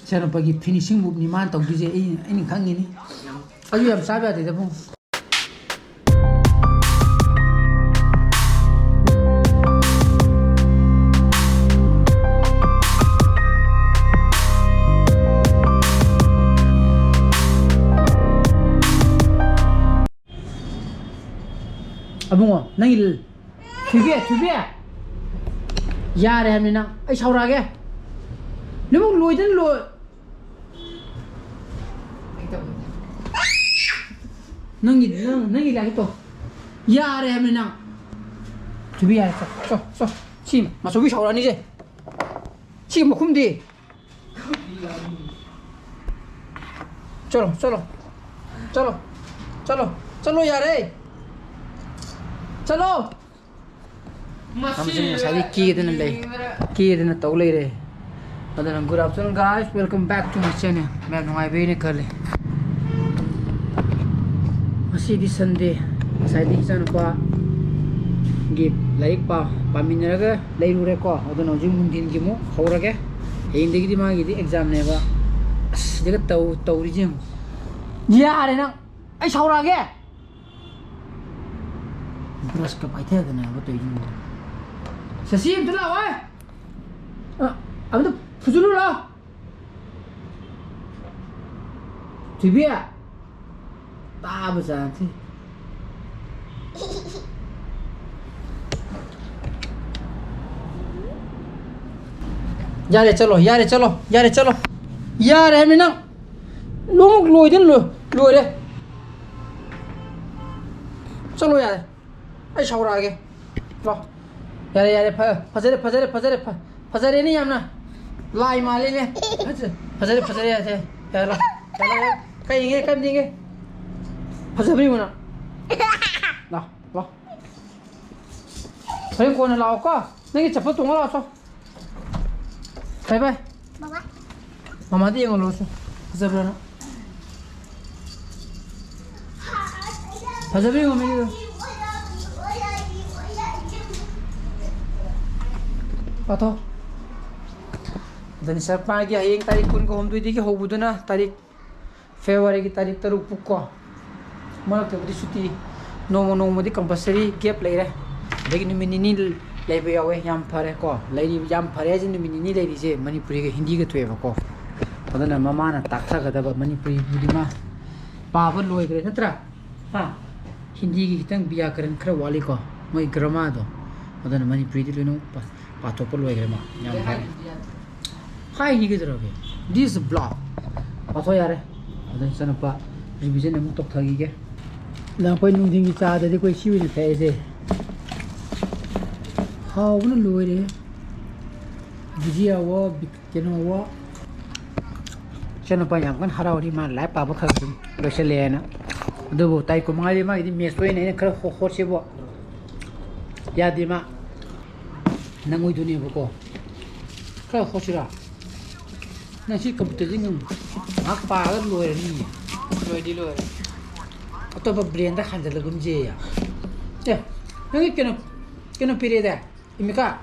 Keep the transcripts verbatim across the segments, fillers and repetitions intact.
ꯏꯆꯥꯅꯨꯄꯥꯒꯤ finishing move ꯅꯤ ꯃꯥꯅ ꯇꯧꯗꯣꯏꯁꯦ, ꯑꯩ, ꯑꯩꯅ ꯈꯪꯉꯤꯅꯤ꯫ ꯑꯗꯨ ꯌꯥꯝ ꯆꯥꯕ ꯌꯥꯗꯦꯗ ꯏꯕꯨꯡꯉꯣ꯫ ꯑꯕꯨꯡꯉꯣ, ꯅꯪꯒꯤ ꯊꯣꯏꯕꯤ, ꯊꯣꯏꯕꯤ꯫ ꯌꯥꯔꯦ ꯍꯥꯏꯕꯅꯤ ꯅꯪ꯫ ꯑꯩ ꯁꯥꯎꯔꯛꯑꯒꯦ꯫ ꯅꯪꯕꯨ ꯂꯣꯏꯗꯅ ꯂꯣꯏ-, ꯅꯪꯒꯤ, ꯅꯪ, ꯅꯪꯒꯤ ꯂꯥꯏꯔꯤꯛꯇꯣ꯫ ꯌꯥꯔꯦ ꯍꯥꯏꯕꯅꯤ ꯅꯪ꯫ ꯊꯣꯏꯕꯤ, ꯌꯥꯔꯦ꯫ ꯆꯣ, ꯆꯣ, ꯆꯣ, ꯆꯣ꯫ ꯁꯤ ꯃꯆꯧꯕꯤ ꯁꯥꯎꯔꯛꯑꯅꯤꯁꯦ꯫ ꯁꯤ ꯃꯈꯨꯝꯗꯤ꯫ ꯆꯠꯂꯣ, ꯆꯠꯂꯣ꯫ ꯆꯠꯂꯣ꯫ ꯆꯠꯂꯣ꯫ ꯆꯠꯂꯣ, ꯌꯥꯔꯦ꯫ ꯆꯠꯂꯣ꯫ ꯃꯁꯤ ꯉꯁꯥꯏꯗꯤ ꯀꯦꯗꯅ ꯂꯩ꯫ ꯀꯦꯗꯅ ꯇꯧ ꯂꯩꯔꯦ꯫ ꯑꯗꯨꯅ, good afternoon, guys, welcome back to my channel. ꯃꯌꯥꯝ ꯅꯨꯡꯉꯥꯏꯕꯤꯔꯤꯅ ꯈꯜꯂꯤ꯫ ꯉꯁꯤꯗꯤ Sunday꯫ ꯉꯁꯥꯏꯗꯤ ꯏꯆꯥꯅꯨꯄꯥꯒꯤ ꯂꯥꯏꯔꯤꯛ ꯄꯥ-, ꯄꯥꯃꯤꯟꯅꯔꯒ ꯂꯩꯔꯨꯔꯦꯀꯣ꯫ ꯑꯗꯨꯅ ꯍꯧꯖꯤꯛ ꯅꯨꯡꯊꯤꯟꯒꯤ ꯑꯃꯨꯛ ꯍꯧꯔꯒꯦ꯫ ꯍꯌꯦꯡꯗꯒꯤꯗꯤ ꯃꯥꯒꯤꯗꯤ exam ꯅꯦꯕ꯫ ꯑꯁ, ꯁꯤꯗꯒ ꯇꯧ-, ꯇꯧꯔꯤꯁꯦ ꯌꯦꯡꯉꯨ꯫ ꯌꯥꯔꯦ ꯅꯪ꯫ ꯑꯩ ꯁꯥꯎꯔꯛꯑꯒꯦ꯫ Brush ꯀ ꯄꯥꯏꯊꯗꯅꯕ ꯇꯧꯔꯤꯁꯤꯡꯗꯣ꯫ ꯁꯁꯤ, ꯑꯝꯇ ꯂꯥꯛꯑꯣ꯫ ꯑ, ꯑꯝꯇ ꯐꯨꯖꯤꯜꯂꯨ ꯂꯥꯛꯑꯣ꯫ ꯊꯣꯏꯕꯤ, ꯇꯥꯕ ꯆꯥꯗꯦ꯫ ꯌꯥꯔꯦ, ꯆꯠꯂꯣ, ꯌꯥꯔꯦ, ꯆꯠꯂꯣ, ꯌꯥꯔꯦ, ꯆꯠꯂꯣ꯫ ꯌꯥꯔꯦ ꯍꯥꯏꯕꯅꯤ ꯅꯪ꯫ ꯂꯣꯏꯃꯛ ꯂꯣꯏꯗꯅ ꯂꯣꯏ-, ꯂꯣꯏꯔꯦ꯫ ꯆꯠꯂꯣ ꯌꯥꯔꯦ꯫ ꯑꯩ ꯁꯥꯎꯔꯛꯑꯒꯦ꯫ ꯂꯥꯎ꯫ ꯌꯥꯔꯦ, ꯌꯥꯔꯦ, ꯐ-, ꯐꯖꯔꯦ, ꯐꯖꯔꯦ, ꯐꯖꯔꯦ, ꯐ-, ꯐꯖꯔꯦꯅꯦ ꯌꯥꯝꯅ꯫ ꯂꯥꯏ ꯃꯥꯜꯂꯦꯅꯦ꯫ ꯐꯖ-, ꯐꯖꯔꯦ, ꯐꯖꯔꯦ, ꯌꯥꯔꯦ, ꯌꯥꯔꯦ, ꯂꯥꯎ꯫ ꯌꯥꯔꯦ, ꯂꯥꯎ, ꯂꯥꯎ꯫ ꯀꯩ ꯌꯦꯡꯒꯦ, ꯀꯩ ꯌꯦꯡꯒꯦ? ꯐꯖꯕ꯭ꯔꯥ ꯌꯦꯡꯉꯨ ꯅꯪ꯫ ꯂꯥꯎ, ꯂꯥꯎ꯫ ꯍꯣꯔꯦꯟ ꯀꯣꯟꯅ ꯂꯥꯛꯑꯣꯀꯣ꯫ ꯅꯪꯒꯤ ꯆꯠꯄ ꯇꯣꯡꯉ ꯂꯥꯛꯑꯣ, ꯆꯣ꯫ ꯕꯥꯏ ꯕꯥꯏ꯫ ꯕꯥꯏ ꯕꯥꯏ꯫ ꯃꯃꯥꯗꯤ ꯌꯦꯡꯍꯜꯂꯣ, ꯆꯣ꯫ ꯐꯖꯕ꯭ꯔꯥꯅ? ꯐꯖꯕ꯭ꯔꯥ ꯌꯦꯡꯉꯣ, ꯃꯤꯒꯤꯗꯣ꯫ ꯄꯥꯊꯣ꯫ ꯑꯗꯨꯅ ꯁꯔ ꯃꯥꯒꯤ ꯍꯌꯦꯡ ꯇꯥꯔꯤꯛ ꯀꯨꯟꯒ ꯍꯨꯝꯗꯣꯏꯗꯒꯤ ꯍꯧꯕꯗꯨꯅ ꯇꯥꯔꯤꯛ February ꯒꯤ ꯇꯥꯔꯤꯛ ꯇꯔꯨꯛ ꯐꯥꯎ ꯀꯣ, ꯃꯔꯛꯇꯕꯨꯗꯤ ꯁꯨꯇꯤ ꯅꯣꯡꯃ ꯅꯣꯡꯃꯗꯤ compulsory gap ꯂꯩꯔꯦ꯫ ꯑꯗꯒꯤ ꯅꯨꯃꯤꯠ ꯅꯤꯅꯤ ꯂꯩꯕ ꯌꯥꯎꯋꯦ꯫ ꯌꯥꯝ ꯐꯔꯦ ꯀꯣ, ꯂꯩꯔꯤ꯫ ꯌꯥꯝ ꯐꯔꯦ ꯍꯥꯏꯁꯦ ꯅꯨꯃꯤꯠ ꯅꯤꯅꯤ ꯂꯩꯔꯤꯁꯦ ꯃꯅꯤꯄꯨꯔꯤꯒ ꯍꯤꯟꯗꯤꯒ ꯊꯣꯛꯑꯦꯕꯀꯣ꯫ ꯑꯗꯨꯅ ꯃꯃꯥꯅ ꯇꯥꯛꯊꯒꯗꯕ ꯃꯅꯤꯄꯨꯔꯤꯕꯨꯗꯤ ꯃꯥ ꯄꯥꯕ ꯂꯣꯏꯈ꯭ꯔꯦ ꯅꯠꯇ꯭ꯔꯥ? ꯍꯥ? ꯍꯤꯟꯗꯤꯒꯤ ꯈꯤꯇꯪ ꯕ꯭ꯌꯥꯀꯔꯟ ꯈꯔ ꯋꯥꯠꯂꯤꯀꯣ, ꯃꯣꯏ grammar ꯗꯣ꯫ ꯑꯗꯨꯅ ꯃꯅꯤꯄꯨꯔꯤꯗꯤ ꯂꯣꯏꯅꯃꯛ ꯄꯥ-, ꯄꯥꯊꯣꯛꯄ ꯂꯣꯏꯈ꯭ꯔꯦ ꯃꯥ꯫ ꯌꯥꯝ ꯐꯔꯦ꯫ ꯍꯥꯏꯅꯤ ꯀꯩꯗꯧꯔꯒꯦ? This block꯫ ꯄꯥꯊꯣꯛ ꯌꯥꯔꯦ꯫ ꯑꯗ ꯏꯆꯥꯅꯨꯄꯥ revision ꯑꯃꯨꯛ ꯇꯧꯊꯈꯤꯒꯦ꯫ ꯑꯗ ꯑꯩꯈꯣꯏ ꯅꯨꯡꯊꯤꯟꯒꯤ ꯆꯥꯗꯗꯤ ꯑꯩꯈꯣꯏ ꯁꯤ ꯑꯣꯏꯅ ꯊꯛꯑꯦꯁꯦ꯫ ꯍꯥꯎꯕꯅ ꯂꯣꯏꯔꯦ꯫ ꯕꯨꯖꯤꯌꯥꯋꯣ, ꯕꯤꯛ-, ꯀꯩꯅꯣꯋꯣ꯫ ꯏꯆꯥꯅꯨꯄꯥ ꯌꯥꯝ ꯀꯟꯅ ꯍꯔꯥꯎꯔꯤ, ꯃꯥ ꯂꯥꯏꯔꯤꯛ ꯄꯥꯕ ꯈꯔ ꯑꯗꯨꯝ ꯂꯣꯏꯁꯤꯜꯂꯛꯑꯦꯅ꯫ ꯑꯗꯨꯕꯨ ꯇꯥꯔꯤꯛ ꯀꯨꯟꯃꯉꯥꯗꯤ ꯃꯥꯒꯤꯗꯤ maths ꯑꯣꯏꯅ ꯑꯩꯅ ꯈꯔ ꯍꯣ-, ꯍꯣꯠꯁꯤꯕꯣ꯫ ꯌꯥꯗꯦ ꯃꯥ꯫ ꯅꯪ ꯑꯣꯏꯗꯣꯏꯅꯦꯕꯀꯣ꯫ ꯈꯔ ꯍꯣꯠꯁꯤꯔꯥ? ꯅꯪ ꯁꯤ computer ꯁꯤ ꯉꯝ-, ꯉꯥꯏꯍꯥꯛ ꯄꯥꯔꯒ ꯂꯣꯏꯔꯅꯤꯅꯦ꯫ ꯂꯣꯏꯗꯤ ꯂꯣꯏꯔꯦ꯫ ꯑꯇꯣꯞꯄ brain ꯗ ꯍꯟꯖꯤꯜꯂꯒꯨꯝꯁꯦ꯫ ꯑꯦ, ꯅꯪꯒꯤ ꯀꯩꯅꯣ, ꯀꯩꯅꯣ ꯄꯤꯔꯛꯑꯦꯗꯥꯏ? ꯏꯃꯤꯀꯥ?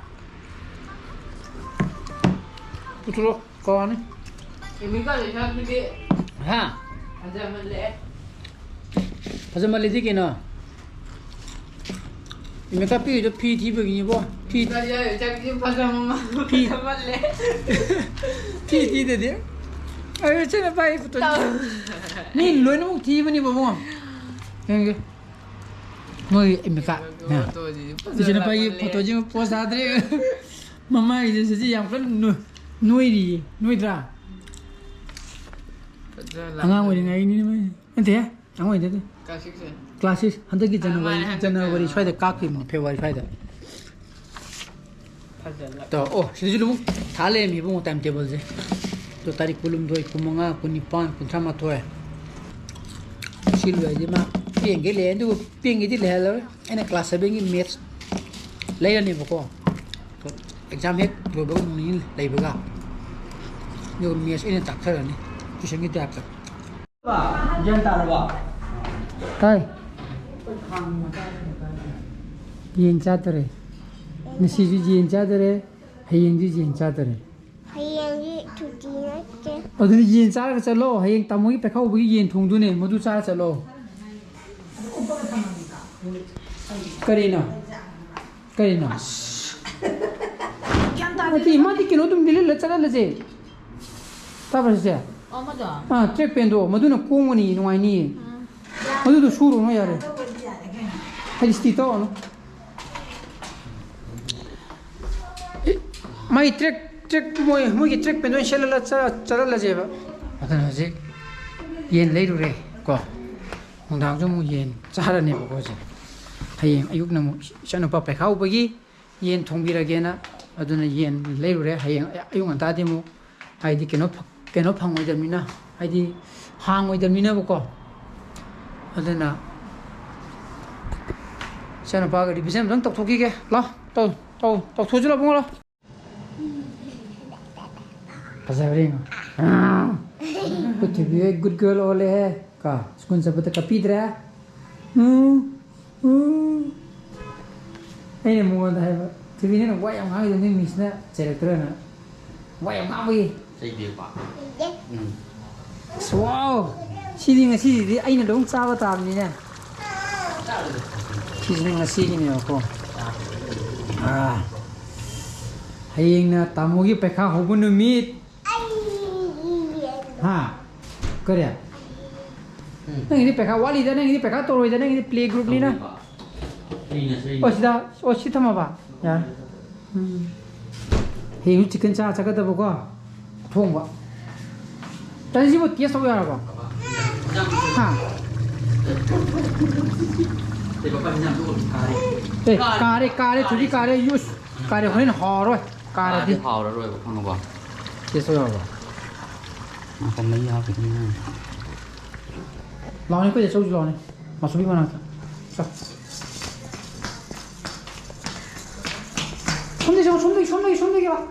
ꯄꯨꯊꯣꯔꯛꯑꯣ, ꯀꯥꯎꯔꯅꯤ꯫ ꯏꯃꯤꯀꯥ ꯂꯩꯁꯥꯕꯤꯗꯤ ꯍꯥ? ꯐꯖꯃꯜꯂꯦ꯫ ꯐꯖꯃꯜꯂꯦꯗꯤ ꯀꯩꯅꯣ? ꯏꯃꯤꯀꯥ ꯄꯤꯔꯤꯗꯣ ꯐꯤ ꯊꯤꯕꯒꯤꯅꯤꯕꯣ꯫ ꯐꯤ ꯏꯃꯤꯀꯥ ꯂꯩꯁꯥꯕꯤ ꯐꯖꯃꯜꯂꯦ꯫ ꯐꯤ ꯐꯖꯃꯜꯂꯦ꯫ ꯐꯤ ꯊꯤꯗꯗꯤ꯫ ꯑꯩ ꯏꯆꯦꯅ ꯄꯥꯏ ꯐꯣꯇꯣ꯫ ꯇꯧ꯫ ꯃꯤ ꯂꯣꯏꯅꯃꯛ ꯊꯤꯕꯅꯤꯕꯣ, ꯏꯕꯨꯡꯉꯣ꯫ ꯌꯦꯡꯒꯦ꯫ ꯃꯣꯏ ꯏꯃꯤꯀꯥ꯫ ꯍꯥ꯫ ꯐꯣꯇꯣꯁꯤꯗꯤ ꯐꯖ ꯏꯆꯦꯅ ꯄꯥꯏꯒꯤ ꯂꯥꯛꯃꯜꯂꯦ꯫ ꯐꯣꯇꯣꯁꯤ ꯄꯣꯁ ꯊꯥꯗ꯭ꯔꯦ꯫ ꯃꯃꯥꯏꯁꯦ ꯁꯤꯁꯤ ꯌꯥꯝ ꯀꯟꯅ ꯅꯣꯏ-, ꯅꯣꯏꯔꯤꯌꯦ꯫ ꯅꯣꯏꯗ꯭ꯔꯥ? ꯐꯖ ꯑꯉꯥꯡ ꯂꯥꯛꯃꯜꯂꯦ꯫ ꯑꯣꯏꯔꯤꯉꯩꯅꯤꯅꯦ ꯃꯣꯏ꯫ ꯅꯠꯇꯦꯍꯦ꯫ ꯑꯉꯥꯡ ꯑꯣꯏꯗꯦ꯫ Class six ꯁꯦ꯫ Class six꯫ ꯍꯟꯗꯛꯀꯤ ꯑꯥ, January, ꯃꯥꯅꯦ, ꯍꯟꯗꯛꯀꯤ January ꯀꯩꯅꯣ꯫ ꯁ꯭ꯋꯥꯏꯗ ꯀꯥꯞꯈꯤꯕꯅꯤ, February ꯁ꯭ꯋꯥꯏꯗ꯫ ꯐꯖꯅ꯫ ꯇꯧ-, ꯑꯣ, ꯁꯤꯗꯁꯨ ꯑꯗꯨꯝ ꯊꯥ ꯂꯩꯔꯝꯃꯤ ꯏꯕꯨꯡꯉꯣ, time table ꯁꯦ꯫ ꯑꯗꯣ ꯇꯥꯔꯤꯛ ꯀꯨꯟꯍꯨꯝꯗꯣꯏ, ꯀꯨꯟꯃꯉꯥ, ꯀꯨꯟꯅꯤꯄꯥꯟ, ꯀꯨꯟꯊ꯭ꯔꯥ ꯃꯥꯊꯣꯏ꯫ ꯁꯤ ꯂꯣꯏꯔꯗꯤ ꯃꯥ ꯄꯦꯟꯒꯩ ꯂꯩꯔꯦ, ꯑꯗꯨꯕꯨ ꯄꯦꯟꯒꯩꯗꯤ ꯂꯩꯍꯜꯂꯔꯣꯏ꯫ ꯑꯩꯅ class seven ꯒꯤ maths ꯂꯩꯔꯅꯦꯕꯀꯣ꯫ Exam ꯍꯦꯛ ꯂꯣꯏꯕꯒ ꯅꯣꯡ ꯅꯤꯅꯤ ꯂꯩꯕꯒ꯫ ꯑꯗꯨꯒ maths ꯑꯩꯅ ꯇꯥꯛꯊꯔꯅꯤ, tuition ꯒꯤ type ꯇ꯫ ꯒ꯭ꯌꯥꯟ ꯇꯥꯔꯕꯣ? ꯇꯥꯏ꯫ ꯌꯦꯟ ꯆꯥꯗꯔꯦ꯫ ꯉꯁꯤꯁꯨ ꯌꯦꯟ ꯆꯥꯗꯔꯦ, ꯍꯌꯦꯡꯁꯨ ꯌꯦꯟ ꯆꯥꯗꯔꯦ꯫ ꯍꯌꯦꯡ ꯑꯗꯨꯅ ꯌꯦꯟ ꯆꯥꯔꯒ ꯆꯠꯂꯣ꯫ ꯍꯌꯦꯡ ꯇꯥꯃꯣꯒꯤ ꯄꯩꯈꯥ ꯍꯧꯕꯒꯤ ꯌꯦꯟ ꯊꯣꯡꯗꯣꯏꯅꯦ, ꯃꯗꯨ ꯆꯥꯔ ꯆꯠꯂꯣ꯫ ꯀꯔꯤꯅꯣ? ꯀꯔꯤꯅꯣ? ꯒ꯭ꯌꯥꯟ ꯇꯥꯗꯦ꯫ ꯅꯠꯇꯦ, ꯃꯥꯗꯤ ꯀꯩꯅꯣ ꯑꯗꯨꯝ ꯂꯤꯠꯍꯜꯂ ꯆꯠꯍꯜꯂꯁꯦ꯫ ꯇꯥꯕ꯭ꯔꯥ ꯁꯤꯁꯦ? ꯑꯣ, ꯑꯃꯗꯣ? ꯑꯥ, ꯇ꯭ꯔꯦꯛ ꯄꯦꯟꯗꯣ, ꯃꯗꯨꯅ ꯀꯣꯡꯒꯅꯤ, ꯅꯨꯡꯉꯥꯏꯅꯤꯌꯦ꯫ ꯎꯝ꯫ ꯃꯗꯨꯗꯣ ꯁꯨꯔꯨꯅꯨ ꯌꯥꯔꯦ꯫ ꯍꯥꯏꯗꯤ ꯁꯤꯇꯤ ꯇꯧꯔꯅꯨ꯫ ꯃꯥꯒꯤ ꯇ꯭ꯔꯦꯛ, ꯇ꯭ꯔꯦꯛ, ꯃꯣꯏ, ꯃꯣꯏꯒꯤ ꯇ꯭ꯔꯦꯛ ꯄꯦꯟꯗꯣ ꯑꯣꯏꯅ ꯁꯦꯠꯍꯜꯂ ꯆꯠ-, ꯆꯠꯍꯜꯂꯁꯦꯕ꯫ ꯑꯗꯨꯅ ꯍꯧꯖꯤꯛ ꯌꯦꯟ ꯂꯩꯔꯨꯔꯦ ꯀꯣ꯫ ꯅꯨꯡꯗꯥꯡꯁꯨ ꯑꯃꯨꯛ ꯌꯦꯟ ꯆꯥꯔꯅꯦꯕꯀꯣ ꯍꯧꯖꯤꯛ꯫ ꯍꯌꯦꯡ ꯑꯌꯨꯛꯅ ꯑꯃꯨꯛ ꯏꯆꯥꯅꯨꯄꯥ ꯄꯩꯈꯥ ꯍꯧꯕꯒꯤ ꯌꯦꯟ ꯊꯣꯡꯕꯤꯔꯒꯦꯅ꯫ ꯑꯗꯨꯅ ꯌꯦꯟ ꯂꯩꯔꯨꯔꯦ꯫ ꯍꯌꯦꯡ ꯑꯌꯨꯛ ꯉꯟꯇꯥꯗꯤ ꯑꯃꯨꯛ, ꯍꯥꯏꯗꯤ, ꯀꯩꯅꯣ ꯐ-, ꯀꯩꯅꯣ ꯐꯪꯉꯣꯏꯗꯕꯅꯤꯅ, ꯍꯥꯏꯗꯤ ꯍꯥꯡꯉꯣꯏꯗꯕꯅꯤꯅꯕꯀꯣ꯫ ꯑꯗꯨꯅ ꯏꯆꯥꯅꯨꯄꯥꯒ ꯔꯤꯚꯤꯖꯟ ꯑꯝꯇꯪ ꯇꯧꯊꯣꯛꯈꯤꯒꯦ꯫ ꯂꯥꯎ, ꯇꯧ, ꯇꯧ, ꯇꯧꯊꯣꯛꯑꯁꯤ ꯂꯥꯎ, ꯏꯕꯨꯡꯉꯣ, ꯂꯥꯎ꯫ ꯐꯖꯕ꯭ꯔꯥ ꯌꯦꯡꯉꯣ꯫ ꯑꯥ! ꯑꯩꯈꯣꯏ ꯊꯣꯏꯕꯤ ꯍꯣꯏ good girl ꯑꯣꯜꯂꯦꯍꯦ꯫ ꯀꯣ, ꯁ꯭ꯀꯨꯜ ꯆꯠꯄꯗ ꯀꯞꯄꯤꯗ꯭ꯔꯦ꯫ ꯎꯝ, ꯎꯝ꯫ ꯑꯩꯅ ꯃꯉꯣꯟꯗ ꯍꯥꯏꯕ, "ꯊꯣꯏꯕꯤ, ꯅꯪꯅ ꯋꯥ ꯌꯥꯝ ꯉꯥꯡꯉꯤꯗꯣ ꯅꯣꯏ ꯃꯤꯁꯅ ꯆꯩꯔꯛꯇ꯭ꯔꯣꯅ?" ꯋꯥ ꯌꯥꯝ ꯉꯥꯡꯕꯒꯤ꯫ ꯆꯩꯗꯦꯕ꯫ ꯎꯝ꯫ ꯑꯁ, wow! ꯁꯤꯗꯤ ꯉꯁꯤꯁꯤꯗꯤ ꯑꯩꯅ ꯑꯗꯨꯝ ꯆꯥꯕ ꯇꯥꯕꯅꯤꯅꯦ꯫ ꯁꯤꯁꯤꯅ ꯉꯁꯤꯒꯤꯅꯦꯕꯀꯣ꯫ ꯑꯥ꯫ ꯍꯌꯦꯡꯅ ꯇꯥꯃꯣꯒꯤ ꯄꯩꯈꯥ ꯍꯧꯕ ꯅꯨꯃꯤꯠ꯫ ꯍꯥ? ꯀꯔꯤ? ꯎꯝ꯫ ꯅꯪꯒꯤꯗꯤ ꯄꯩꯈꯥ ꯋꯥꯠꯂꯤꯗ, ꯅꯪꯒꯤꯗꯤ ꯄꯩꯈꯥ ꯇꯧꯔꯣꯏꯗ, ꯅꯪꯒꯤꯗꯤ play groupꯅꯤꯅ꯫ ꯇꯧꯗꯦꯕ꯫ ꯑꯩꯅ ꯁꯤ ꯑꯣ, ꯁꯤꯗ, ꯑꯣ, ꯁꯤ ꯊꯝꯃꯕ? ꯌꯥꯔꯦ꯫ ꯎꯝ꯫ ꯍꯌꯦꯡꯁꯨ chicken ꯆꯥ ꯆꯠꯀꯗꯕꯀꯣ꯫ ꯊꯣꯡꯕ꯫ ꯇꯥꯁꯤ, ꯁꯤꯕꯨ test ꯇꯧ ꯌꯥꯔꯕꯣ? ꯍꯥ? ꯑꯦ, ꯀꯥꯔꯦ, ꯀꯥꯔꯦ, ꯊꯣꯏꯕꯤ ꯀꯥꯔꯦ, ꯌꯨꯁ꯫ ꯀꯥꯔꯦ, ꯍꯣꯔꯦꯟ ꯍꯥꯎꯔꯔꯣꯏ꯫ ꯀꯥꯔꯗꯤ꯫ ꯀꯥꯔꯗꯤ ꯍꯥꯎꯔꯔꯣꯏꯕ, ꯈꯪꯉꯕꯣ? Test ꯇꯧ ꯌꯥꯔꯕꯣ? ꯉꯥꯏꯈꯣ, ꯃꯩ ꯍꯥꯞꯈꯤꯗꯣꯏꯅꯦ꯫ ꯂꯥꯎꯅꯦ, ꯑꯩꯈꯣꯏꯗ ꯆꯧꯁꯤ ꯂꯥꯎꯅꯦ꯫ ꯃꯥꯁꯨꯕꯤ ꯃꯅꯥꯛꯇ꯫ ꯆꯣ꯫ ꯁꯣꯝꯗꯒꯤ ꯆꯪꯉꯣ, ꯁꯣꯝꯗꯒꯤ, ꯁꯣꯝꯗꯒꯤ, ꯁꯣꯝꯗꯒꯤ ꯂꯥꯎ꯫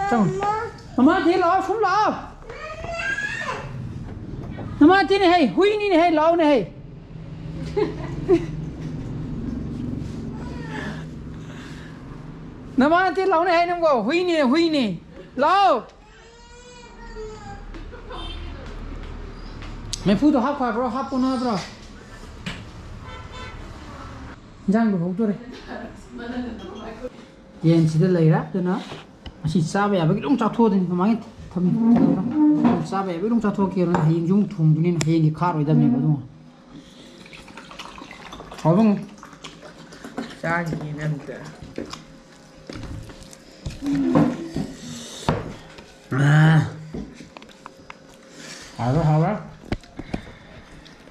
ꯆꯪꯉꯣ꯫ ꯃꯃꯥ ꯊꯤ ꯂꯥꯛꯑꯣ, ꯁꯨꯝ ꯂꯥꯛꯑꯣ꯫ ꯅꯃꯥ ꯊꯤꯅꯦ ꯍꯦ, ꯍꯨꯏꯅꯤꯅꯦ ꯍꯦ, ꯂꯥꯛꯑꯣꯅꯦ ꯍꯦ꯫ ꯅꯃꯥ ꯅꯠꯇꯦ, ꯂꯥꯎꯅꯦ ꯍꯥꯏ ꯅꯪꯕꯣ꯫ ꯍꯨꯏꯅꯦ, ꯍꯨꯏꯅꯦ꯫ ꯂꯥꯎ꯫ ꯃꯩꯐꯨꯗꯣ ꯍꯥꯞꯈꯣ ꯍꯥꯏꯕ꯭ꯔꯣ? ꯍꯥꯞꯄꯨꯅꯣ ꯍꯥꯏꯕ꯭ꯔꯣ? ꯏꯟꯖꯥꯡꯗꯣ ꯍꯧꯗꯣꯔꯦ꯫ ꯌꯦꯟꯁꯤꯗ ꯂꯩꯔꯦ꯫ ꯑꯗꯨꯅ ꯉꯁꯤ ꯆꯥꯕ ꯌꯥꯕꯒꯤ ꯑꯗꯨꯝ ꯆꯥꯊꯣꯛꯑꯗꯣꯏꯅꯤ꯫ ꯃꯃꯥꯡꯒꯤ ꯊꯝ-, ꯊꯝ-, ꯆꯥꯕ ꯌꯥꯕꯒꯤ ꯑꯗꯨꯝ ꯆꯥꯊꯣꯛꯀꯦꯅ ꯍꯌꯦꯡꯁꯨ ꯑꯃꯨꯛ ꯊꯣꯡꯗꯣꯏꯅꯤꯅ ꯍꯌꯦꯡꯒꯤ ꯈꯥꯛꯑꯔꯣꯏꯗꯕꯅꯦꯕ ꯑꯗꯨꯃ꯫ ꯍꯥꯎꯕ ꯑꯃꯨꯛ꯫ ꯆꯥꯈꯤꯒꯦꯅꯦ ꯑꯝꯇ꯫ ꯑꯥ꯫ ꯍꯥꯎꯔꯦ, ꯍꯥꯎꯔꯦ꯫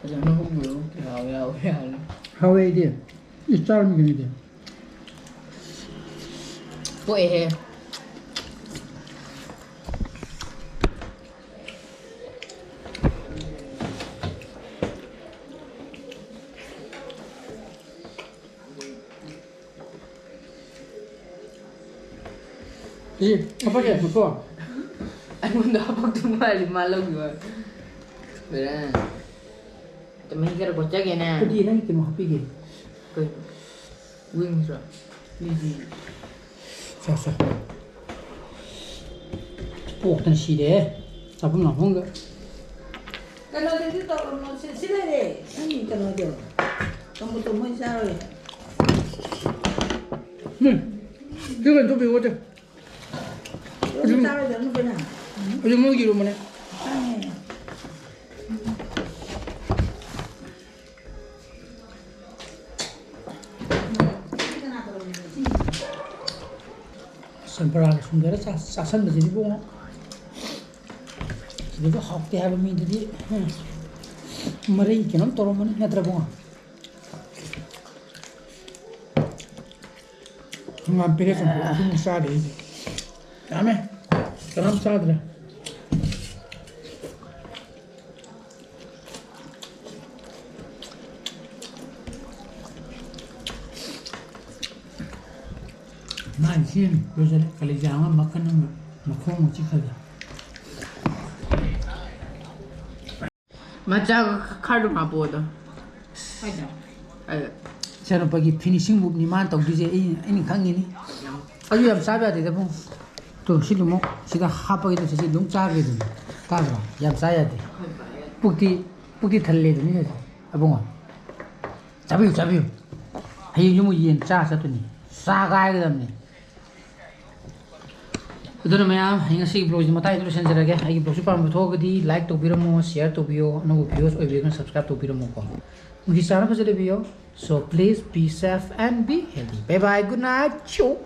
ꯐꯖꯅ ꯍꯧꯕꯤꯔꯣ, ꯍꯥꯎꯋꯦ, ꯍꯥꯎꯋꯦ, ꯍꯥꯎꯋꯦ꯫ ꯍꯥꯎꯋꯦ ꯑꯩꯗꯤ꯫ ꯏꯁ, ꯆꯥꯔꯝꯃꯤꯅꯦ ꯑꯩꯗꯤ꯫ ꯄꯣꯛꯑꯦꯍꯦ꯫ ꯁꯤ ꯍꯥꯄꯛꯀꯦ, ꯃꯨꯊꯣꯛ꯫ ꯑꯩꯉꯣꯟꯗ ꯍꯥꯄꯛꯇꯧ ꯃꯥꯜꯂꯤ, ꯃꯥ ꯂꯧꯈꯤꯕ꯫ ꯕꯦꯔꯥ꯫ ꯑꯗꯨ ꯃꯍꯤ ꯈꯔ ꯀꯣꯠꯆꯒꯦꯅꯦ꯫ ꯑꯗꯨꯗꯤ ꯅꯪ ꯀꯩꯅꯣ ꯍꯥꯞꯄꯤꯒꯦ꯫ ꯀꯩꯅꯣ? ꯋꯤꯡꯁꯔꯣ? ꯁꯦ, ꯁꯦ꯫ ꯄꯣꯛꯇꯅ ꯁꯤꯔꯦꯍꯦ꯫ ꯆꯥꯐꯝ ꯂꯥꯛꯐꯝꯒ꯫ ꯀꯩꯅꯣꯗꯨꯗꯤ ꯇꯧꯔꯨꯅꯨ꯫ ꯁꯤ, ꯁꯤ ꯂꯩꯔꯦ꯫ ꯅꯪꯒꯤ ꯀꯩꯅꯣꯗꯣ꯫ ꯆꯝꯐꯨꯠꯇꯣ ꯃꯣꯏ ꯆꯥꯔꯣꯏ꯫ ꯎꯝ꯫ ꯁꯤ ꯀꯩꯅꯣ ꯇꯧꯕꯤꯌꯣ, ꯆꯦ꯫ ꯑꯗꯨꯝ ꯆꯥꯔꯣꯏꯗꯕ ꯅꯨꯄꯤꯅ꯫ ꯑꯗꯨ ꯃꯣꯏꯒꯤ ꯔꯨꯝ ꯑꯃꯅꯦ꯫ ꯆꯥꯅꯤꯡꯉꯦ꯫ ꯆꯝꯄ꯭ꯔꯥꯒ ꯁꯨꯝ ꯇꯧꯔ ꯆꯥ-, ꯆꯥꯁꯟꯕꯁꯤꯗꯤ ꯏꯕꯨꯡꯉꯣ꯫ ꯁꯤꯗꯁꯨ ꯍꯥꯎꯇꯦ ꯍꯥꯏꯕ ꯃꯤꯗꯨꯗꯤ, ꯎꯝ, ꯃꯔꯩ ꯀꯩꯅꯣꯝ ꯇꯧꯔꯝꯃꯅꯤ, ꯅꯠꯇ꯭ꯔ ꯏꯕꯨꯡꯉꯣ? ꯍꯪꯒꯥꯝ ꯄꯦꯔꯦ ꯆꯝꯐꯨꯠ ꯑꯍꯨꯝꯃꯨꯛ ꯆꯥꯔꯦ ꯑꯩꯗꯤ꯫ ꯌꯥꯝꯃꯦ꯫ ꯀꯅꯥꯝ ꯆꯥꯗ꯭ꯔꯦ꯫ ꯃꯥꯏ ꯁꯤ ꯂꯣꯏꯁꯤꯜꯂꯦ꯫ ꯀꯂꯦꯖꯥ ꯑꯃ, ꯃꯈꯟ ꯑꯃ, ꯃꯈꯣꯡ ꯑꯃ ꯆꯤꯛꯈ꯭ꯔꯗ꯫ ꯃꯆꯥ ꯈꯔꯗꯨ ꯃꯥꯄꯣꯗꯣ꯫ ꯍꯣꯏꯗ꯫ ꯑꯗ ꯏꯆꯥꯅꯨꯄꯥꯒꯤ finishing move ꯅꯤ ꯃꯥꯅ ꯇꯧꯗꯣꯏꯁꯦ, ꯑꯩ, ꯑꯩꯅ ꯈꯪꯉꯤꯅꯤ꯫ ꯌꯥꯝ ꯑꯗꯨ ꯌꯥꯝ ꯆꯥꯕ ꯌꯥꯗꯦꯗ ꯏꯕꯨꯡ꯫ ꯇꯨ ꯁꯤ ꯂꯨꯝꯃꯣ꯫ ꯁꯤꯗ ꯍꯥꯞꯄꯒꯦ ꯇꯧꯁꯦ꯫ ꯁꯤ ꯑꯗꯨꯝ ꯆꯥꯒꯦ ꯑꯗꯨꯝ꯫ ꯇꯥꯕ꯭ꯔꯣ? ꯌꯥꯝ ꯆꯥ ꯌꯥꯗꯦ꯫ ꯄꯨꯛꯇꯤ ꯄꯨꯛꯇꯤ ꯊꯜꯂꯦ ꯑꯗꯨꯅꯤ ꯁꯤꯁꯦ꯫ ꯑꯕꯨꯡꯉꯣ꯫ ꯆꯥꯕꯤꯌꯨ ꯆꯥꯕꯤꯌꯨ꯫ ꯍꯌꯦꯡꯁꯨ ꯑꯃꯨꯛ ꯌꯦꯟ ꯆꯥ ꯆꯠꯇꯣꯏꯅꯤ꯫ ꯆꯥꯒꯥꯏꯒꯗꯕꯅꯤ꯫ ꯑꯗꯨꯅ ꯃꯌꯥꯝ, ꯑꯩ ꯉꯁꯤꯒꯤ vlogꯁꯤ ꯃꯇꯥꯡꯗ ꯂꯣꯏꯁꯤꯟꯖꯔꯒꯦ꯫ ꯑꯩꯒꯤ vlogꯁꯤ ꯄꯥꯝꯕ ꯊꯣꯛꯑꯒꯗꯤ like ꯇꯧꯕꯤꯔꯝꯃꯣ, share ꯇꯧꯕꯤꯌꯣ, ꯑꯅꯧꯕ viewers ꯑꯣꯏꯕꯤꯔꯒꯅ subscribe ꯇꯧꯕꯤꯔꯝꯃꯣꯀꯣ꯫ ꯅꯨꯡꯁꯤ ꯆꯥꯟꯅ ꯐꯖꯅ ꯂꯩꯕꯤꯌꯣ꯫ So please be safe and be healthy. Bye bye, good night. Choo.